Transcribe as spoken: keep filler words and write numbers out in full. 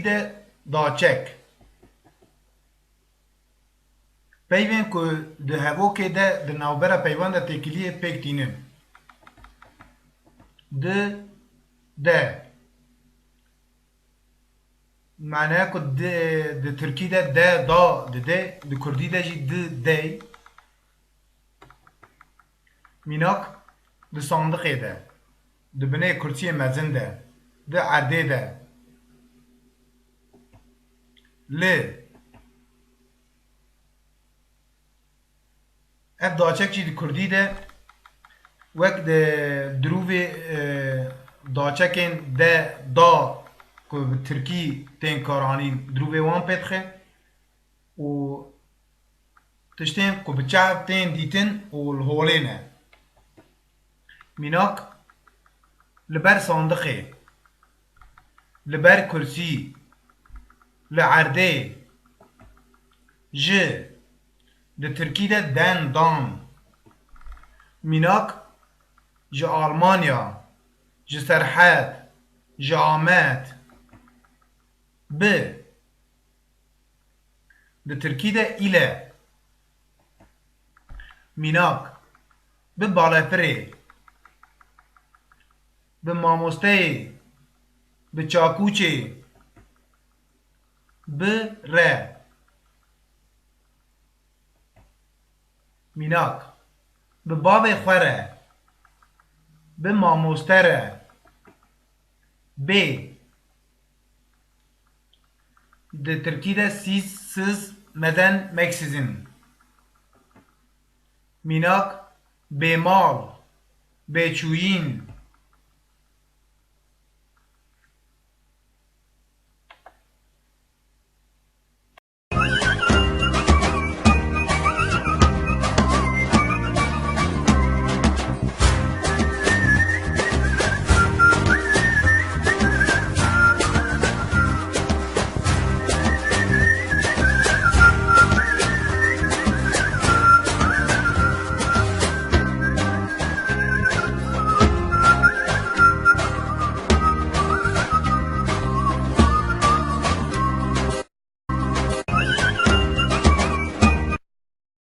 de daçek. Peyvên ku di hevokê de di navbera peyvan de têkiliyê pêk tînin. Di, de. Maneya ku di, di tirkî de de, da dide, di kurdî de jî di, dey. Mînak, di sandiqê de, di binê kursiyê mezin de, di erdê de. Li. Ev daçek jî di kurdî de wek di dirûvê, e, daçekên de, da ku bi tirkî tên karanîn, dirûvê wan pê dixe û tiştên ku bi çav tên dîtin û li holê ne. Mînak, li ber sandiqê, li ber kursî, li erdê, ji, di tirkî de den, dan. Mînak, ji Almanya, ji Serhed, ji Amed, bi, di tirkî de île. Mînak, bi balefirê, bi mamosteyê, bi çakûçê, bi re. Mînak, bi bavê xwe re, bi mamoste re, bê. Di tirkî de siz, siz, neden, meksizin. Mînak, bêmal, bêçûyîn,